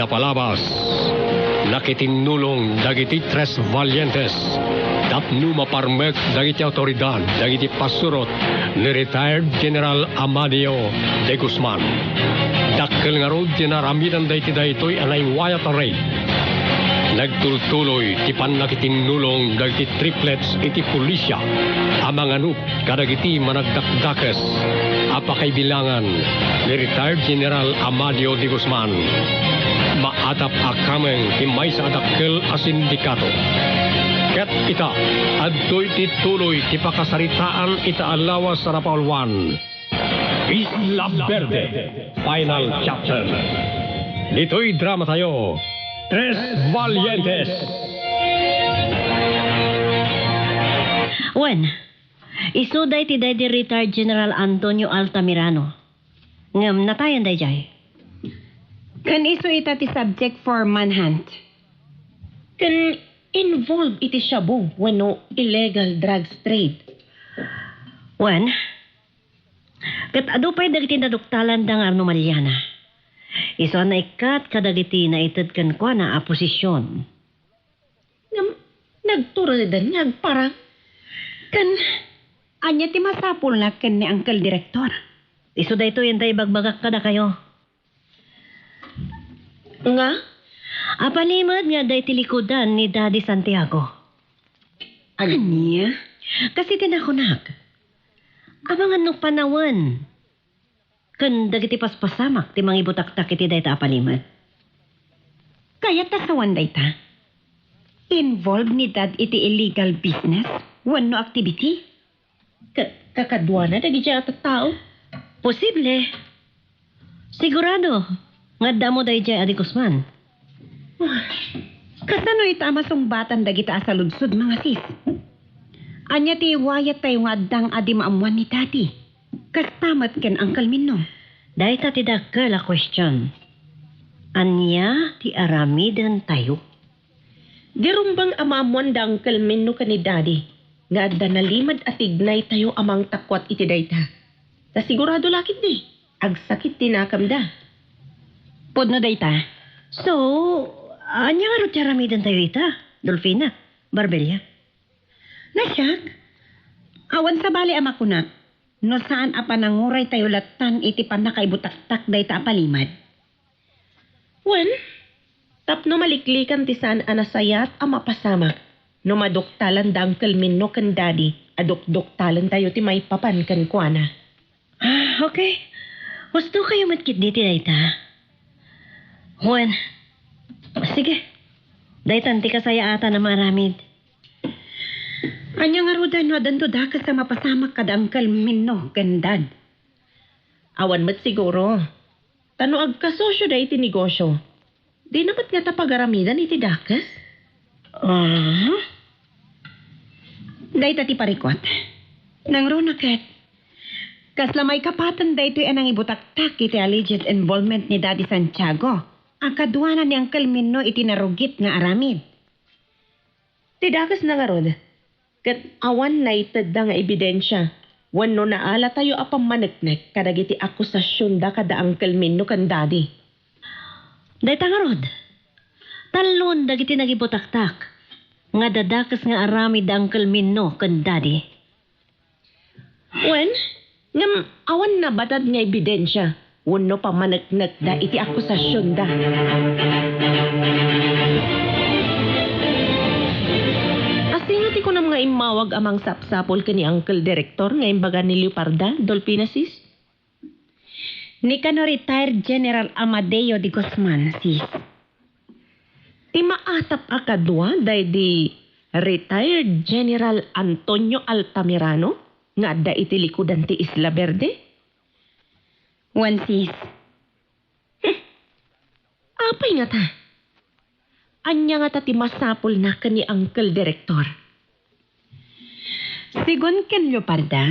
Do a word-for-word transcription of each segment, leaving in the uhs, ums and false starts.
Palabas, nakitinnulong dagiti Tres Valientes tapno maparmek dagiti awtoridad dagiti pasurot ni Retired General Amadeo de Guzman. Dakkel ngarud ti naaramidanda iti daytoy a naiwayat a raid. Nagtultuloy ti pannakitinnulong dagiti triplets iti pulisia a manganup kadagiti managdakdakes a pakaibilangan ni Retired General Amadeo de Guzman. Maatap a kameng ti maysa a dakkel a sindikato. Ket ita, adtoy ti tuloy ti pakasaritaan ita a lawas a napauluan. Isla Verde, final chapter. Ditoy drama tayo, Tres Valientes. Wen, isuda iti daydi Retired General Antonio Altamirano. Ngem natayen daydiay. Ken isu ita ti subject for manhunt. Ken involved iti shabu wenno illegal drugs trade. Wen, ket adu pay dagiti naduktalanda nga anomaliana. Isu a naikkat kadagiti naited kenkuana a posisyon. Ngem nagtureden nga agparang. Ken ania ti masapulna ken ni Uncle Director? Isu daytoy enta ibagbagak kadakayo. Nga? Apalimed nga adda iti likudan ni Daddy Santiago. Ania? Kas iti nakunak, amangan no panawen ken dagiti paspasamak ti mangibutaktak iti dayta a palimed. Kayat ta sawen dayta? Involved ni Dad iti illegal business wenno activity? Ka-, kakaduana dagidiay a tattao? Posible. Sigurado nga adda ammo daydiay a di Guzman. Kasano ita a masungbatan dagita a saludsod, mga sis? Ania ti iwayattayo nga adda nga adi maammuan ni Daddy? Kasta met ken Uncle Minno. Dayta ti dakkel a question. Ania ti aramidentayo? Di rumbeng a maammuan da Uncle Minno ken ni Daddy nga adda nalimed a tignaytayo a mangtakuat iti dayta. Ta sigurado la ketdi, agsakit ti nakemda. Pudno dayta. So, ania ngarud ti aramidentayo ita, Dolfina, Barbella? Nasiak, awan sabali a makunak no saan a pananguraytayo lattan iti pannakaibutaktak dayta a palimed. Wen, tapno maliklikan ti saan a nasayaat a mapasamak no maduktalan da Uncle Minno ken Daddy a dukduktalentayo ti maipapan kenkuana. Ah, okay. Husto kayo met ketdi ti dayta. Wen, sige. Daytan ti kasayaatan a maaramid. Ania ngaruden no addanto dakes a mapasamak kada Uncle Minno ken Dad? Awan met siguro. Ta no agkasosioda iti negosio, dina met ngata pagaramidan iti dakes? Ah? Dayta ti parikut. Nangruna ket, kasla maikapaten daytoy a nangibutaktak iti alleged involvement ni Daddy Santiago a kaduana ni Uncle Minno iti narugit nga aramid. Ti dakesna ngarud, ket awan naitedda nga ebidensia wenno naalatayo a pammaneknek kadagiti akusasionda kada Uncle Minno ken Daddy. Dayta ngarud, talloen dagiti nagibutaktak nga adda dakes nga aramid da Uncle Minno ken Daddy. Wen, ngem awan nabatad nga ebidensia wenno pammaneknekda iti akusasionda. Asino ti kunam nga immawag a mangsapsapul ken ni Uncle Director nga imbaga ni Leoparda, Dolfina, sis? Ni kano Retired General Amadeo de Guzman, sis. Ti maatap a kadua daydi Retired General Antonio Altamirano nga adda iti likudan ti Isla Verde? Wen, sis. Hmm. Apay ngata? Ania ngata ti masapulna ken ni Uncle Director? Segun ken Leoparda,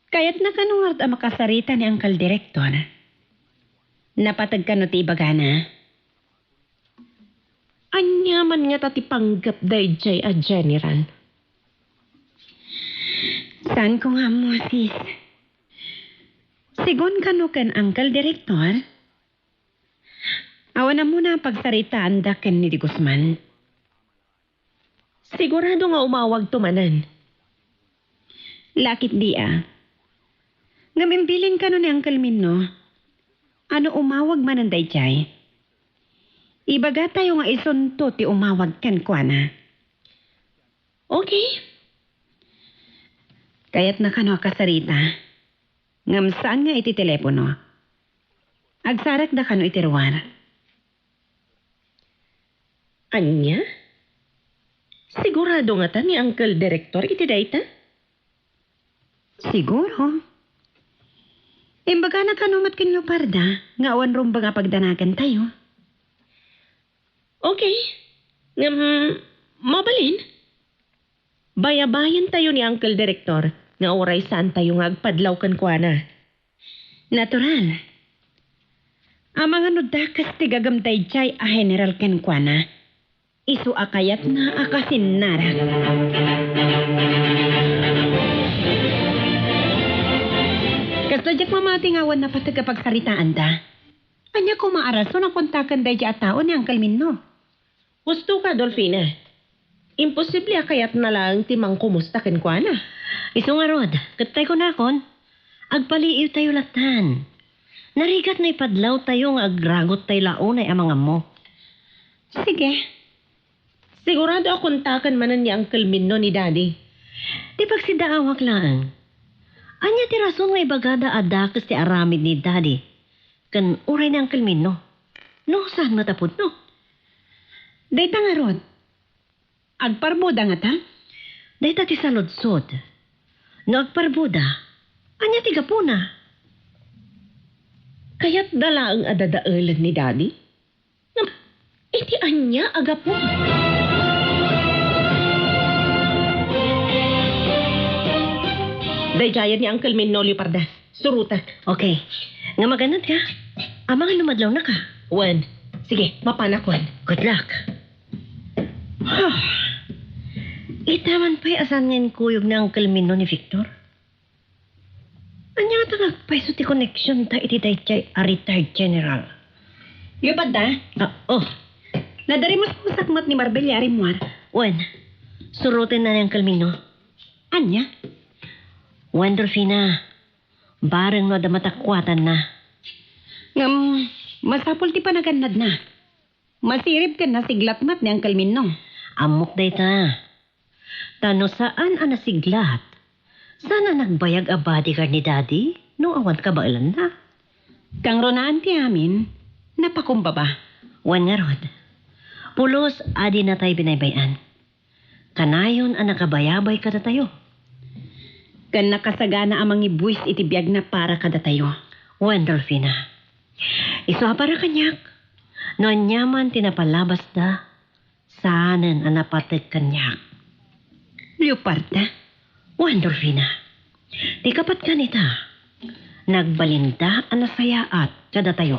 kayatna kano ngarud a makasarita ni Uncle Director? Napateg kano ti ibagana? Ania man ngata ti panggep daydiay a general? Saanko nga ammo, sis. Segun kano ken Uncle Director, Awan ammona a pagsaritaanda ken ni Di Guzman. Sigurado nga umawagto manen. Lakit di a. Ngem imbilin kano ni Uncle Minno a no umawag manen daydiay, ibagatayo nga isunto ti umawag kenkuana. Okay. Kayatna kano a kasarita. Ngem saan nga iti telepono. Agsarakda kano iti ruar. Ania? Sigurado ngata ni Uncle Director iti dayta? Siguro. Imbagana kano met ken Leoparda nga awan rumbeng a pagdanagantayo. Okay. Ngem, mabalin? Bayabayantayo ni Uncle Director nga uray saantayo nga agpadlaw kenkuana. Natural. Amangan no dakes ti gagem daydiay a general kenkuana. Isu a kayatna a kasinnarak. Kasta diak mamati nga awan napateg a pagsaritaanda. Ania koma a rason a kontaken daydiay a tao ni Uncle Minno? Husto ka, Dolfina. Imposible a kayatna laeng ti mangkumusta kenkuana. Isu ngarud, ket tay kunakon, agpaliiwtayo lattan. Narigat no ipadlawtayo nga agragottay la unay a mangammo. Sige. Sigurado a kontaken manen ni Uncle Minno ni Daddy. Ti pagsidaawak laeng. Ania ti rason nga ibagada a dakes ti aramid ni Daddy ken uray ni Uncle Minno? No saan met a pudno? Dayta ngarud, agparbuda ngata? Dayta ti saludsod. No agparbuda, ania ti gapuna? Kayatda laeng a dadaelen ni Daddy? Ngem, iti ania a gapu? Daydiayen ni Uncle Minno, Leoparda. Surotek. Okay. Nga maganad ka? Amangan no madlawnaka. Wen. Sige, mapanak wen. Good luck. Ita man pay a saan nga inkuyog ni Uncle Minno ni Victor? Ania ngata nga agpayso ti koneksionta iti daydiay a retired general? Leoparda? Ah, oh. Nadarimusmusak met ni Marbella a rimmuar. Wen, surotenna ni Uncle Minno. Ania? Wen, Dolfina. Bareng no adda matakuatanna. Ngem, masapul ti panagannadna. Masirib ken nasiglat met ni Uncle Minno. Ammok dayta. Ta no saan a nasiglat, saan a nagbayag a bodyguard ni Daddy no awan kabaelanna. Kangrunaan ti amin, napakumbaba. Wen ngarud, pulos a dinatay binaybay-an. Kanayon a nakabayabay kadatayo. Ken nakasagana a mangibuis iti biagna para kadatayo. Wen, Dolfina. Isu a para kaniak, no aniaman ti napalabasda, saanen a napateg kaniak. Leoparda? Wen, Dolfina. Ti kapatkan ita, nagbalinda a nasayaat kadatayo.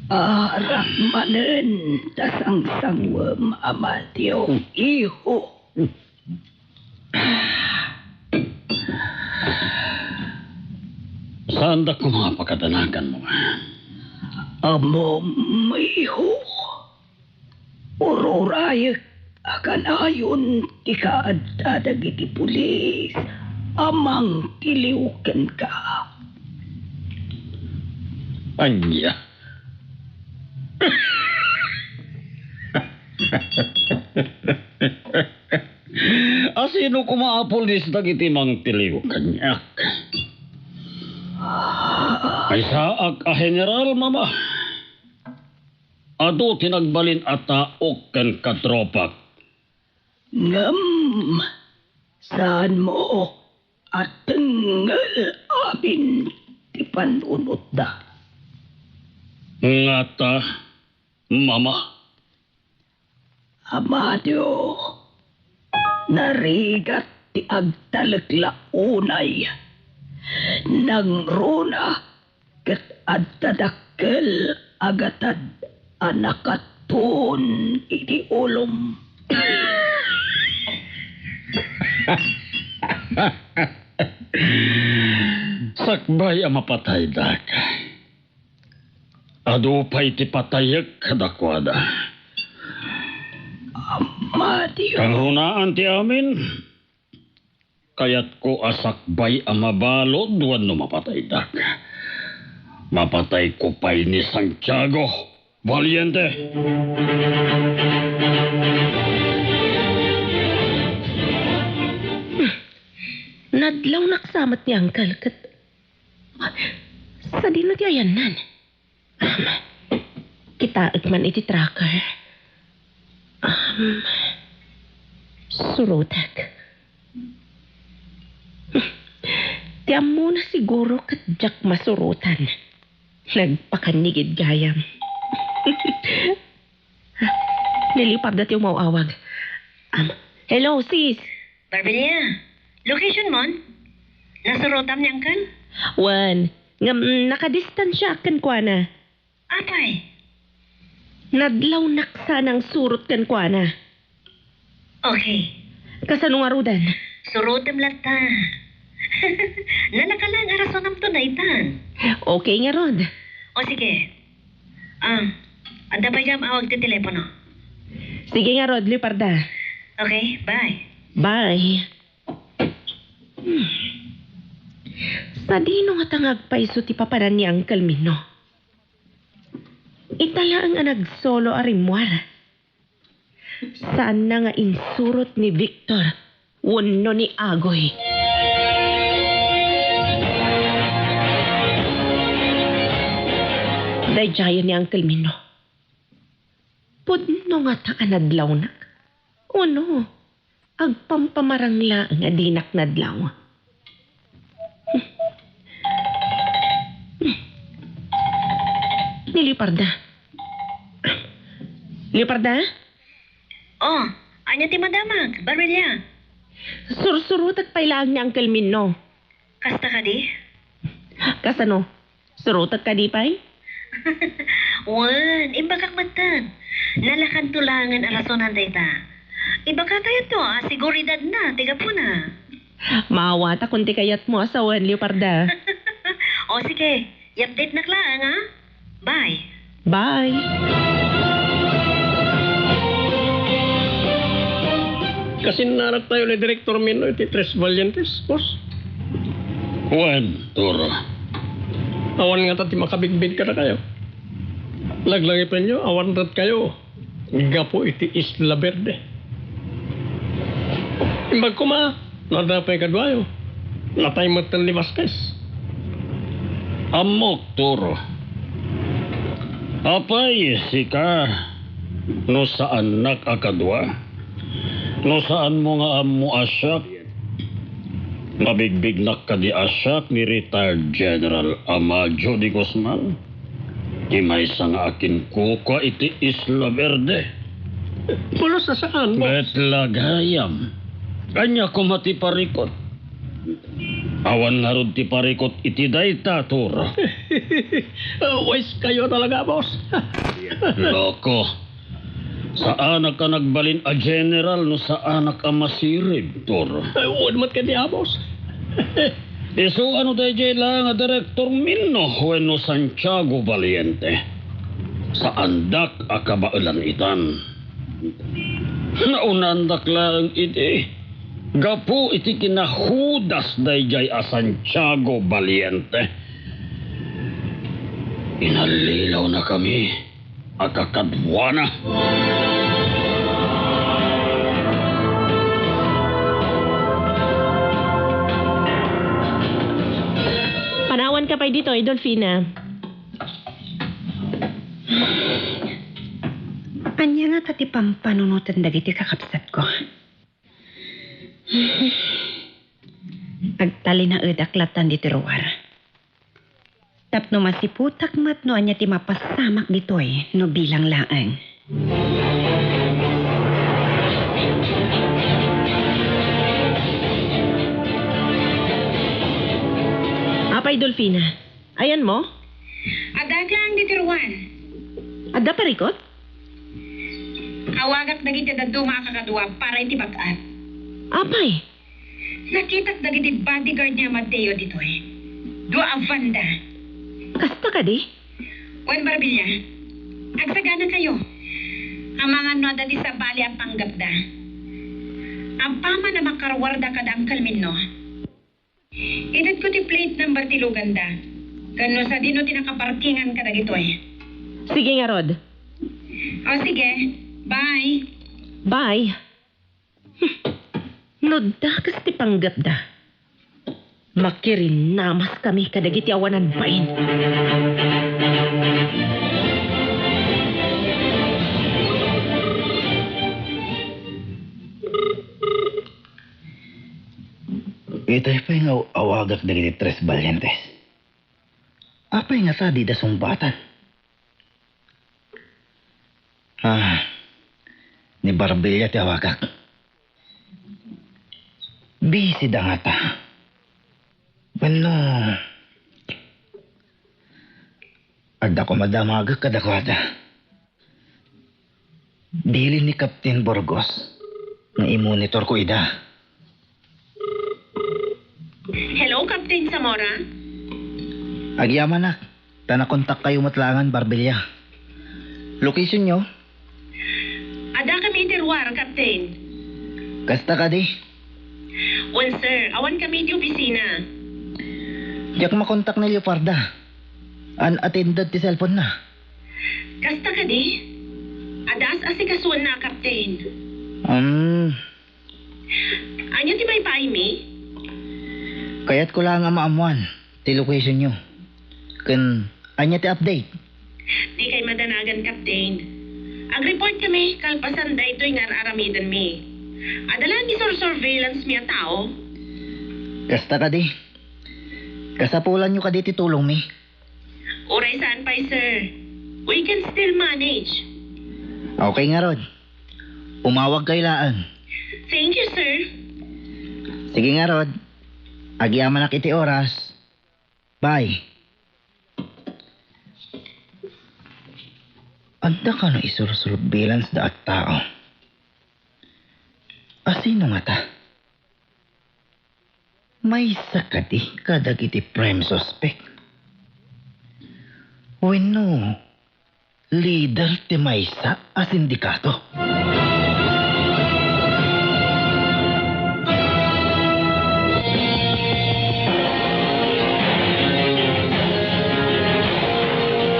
Arak manen ta sangsangwem, Amatio, iho. Saanda koma a pakadanaganmo? Ammom, iho. Ururayek a kanayon ti kaadda dagiti pulis a mangtiliw kenka. Ania? A sino koma a pulis dagiti mangtiliw kaniak? Maysaak a general, Mama. Adu ti nagbalin a taok ken katropak. Ngem saanmo a tengngel amin ti panunotda. Ngata, Mama. Amatio, narigat ti agtalek la unay. Nangruna ket adda dakkel a gatad a nakattuon iti ulom. Sakbay a mapataydak, adu pay ti patayek kadakuada. Ama, ti kangrunaan ti amin. Kayatko a sakbay a mabalud wenno mapataydak. Mapatayko pay ni Santiago Valiente. Nadlawnak sa met ni Uncle ket sadino ti ayanna? Um, kitaek man iti tracker. Um, surotek. Ti ammona siguro ket diak masurotan. Nagpakannigid gayam. Ni Leoparda ti umaw-awag. Um, hello, sis. Barbella, location mon? Nasurotam ni Uncle? Wen, ngem, mm, nakadistansiaak kenkuana. Apay? Nadlawnak sa nang surot kenkuana. Okay. Kasano ngaruden? Surotem latta. Nalaka laeng a rasonamto daytan. Okay ngarud. O sige. Ah, adda pay diam awag ti telepono. Sige ngarud, Leoparda. Okay, bye. Bye. Hmm. Sadino ngata nga agpayso ti papanan ni Uncle Minno? Ita laeng a nagsolo a rimmuar. Saanna nga insurot ni Victor wenno ni Agoy. Daydiayen ni Uncle Minno. Pudno ngata a nadlawnak? Wenno, agpampamarang laeng a dinak nadlaw? Ni Leoparda. Leoparda? Oh, ania ti madamag, Barbella? Sursurotek pay laeng ni Uncle Minno. Kasta kadi? Kasano? Surotek kadi pay? Wen, imbagak metten. Nalakanto laengen a rasonan dayta. Ibagak kayatto a seguridadna ti gapuna. Maawatakon ti kayatmo a sawen, Leoparda. O sige, i-update-nak laeng, a? Bye. Bye. Kasinnaraktayo ni Direktor Minno iti Tres Valientes, boss? Wen, Toro. Awan ngata ti makabigbig kadakayo. Laglagipenyo, awan ret kayo gapu iti Isla Verde. Imbag koma, no adda pay kaduayo. Natay metten ni Vasquez. Ammok, Toro. Apay, sika, no saannak a kadua? No saanmo nga ammo a siak, mabigbignak kadi a siak ni retired General Amadio de Guzman? Ti maysa nga akinkukua iti Isla Verde. Pulos a saan, boss. Ket la gayam. Ania koma ti parikut? Awan ngarud ti parikut iti dayta, Toro. Wise kayo talaga, boss. Loko. Saanak a nagbalin a general no saanak a masirib, Toro. Ay, wen met kadi, a, boss. Isu a no daydiay laeng a Direktor Minno wenno Santiago Valiente, saandak a kabaelan itan. Naunandak laeng idi gapu iti kinahudas daydiay a Santiago Valiente. Inallilawnakami a kakaduana. Panawanka pay ditoy, Dolfina. Ania ngata ti pampanunoten dagiti kakabsatko? Agtalinaedak lattan ditoy ruar. Tapno masiputak met no ania ti mapasamak ditoy no bilang laeng. Apay, Dolfina, ayanmo? Addaak laeng ditoy ruar. Adda parikut? Awagak dagiti dadduma a kakadua para iti bag-at. Apay? Nakitak dagiti bodyguard ni Amadeo ditoy. Dua a van da. Kasta kadi? Wen, Barbilla, agsaganakayo. Amangan no adda ti sabali a panggepda. Apaman a makaruarda kada Uncle Minno, itedko ti plate number ti luganda. Ken no sadino ti nakaparkingan kadagitoy. Sige ngarud. O, sige. Bye. Bye. No dakes ti panggepda, makirinamaskami kadagiti awanan bain. Itay pay nga awagak dagiti Tres Valientes. Apay nga sa dida sungbatan? Ah, ni Barbilla ti awagak. Busy da ngata. Wenno, adda koma damagek kadakuada. Bilin ni Captain Burgos nga imonitor ko ida. Hello, Captain Zamora? Agyamanak, ta nakontakkayo met laengen, Barbilla. Location nyo? Adda kami iti ruar, Captain. Kasta kadi? Wen, sir. Awan kami iti opisina. Diak makontak ni Leoparda. Unattended ti cellphone na. Kasta kadi? Adda as-asikasuenna, Captain. Um, Ania ti paypaymi? Kayatko laeng a maammuan ti location nyo. Ken ania ti update? Dikay madanagan, Captain. Ag-report kami kalpasan daytoy nga ar-aramidenmi. Adda laeng isursurveillance-mi a tao. Kasta kadi? Kasapulanyo kadi ti tulongmi? Uray saan pay, sir. We can still manage. Okay ngarud. Umawagkayo laeng. Thank you, sir. Sige ngarud. Agyamanak iti oras. Bye. Adda kano isursurveillance-da a tao? Asino ngata? Maysa kadi kadagiti prime suspect? Wenno, leader ti maysa a sindikato?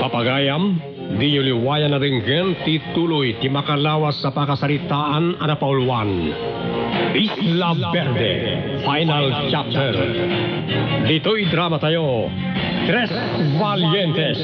Papagayam, diyo liwayan a denggen ti tuloy ti makalawas a pakasaritaan a napauluan. Isla Verde, Final Chapter. Ditoy dramatayo, Tres Valientes.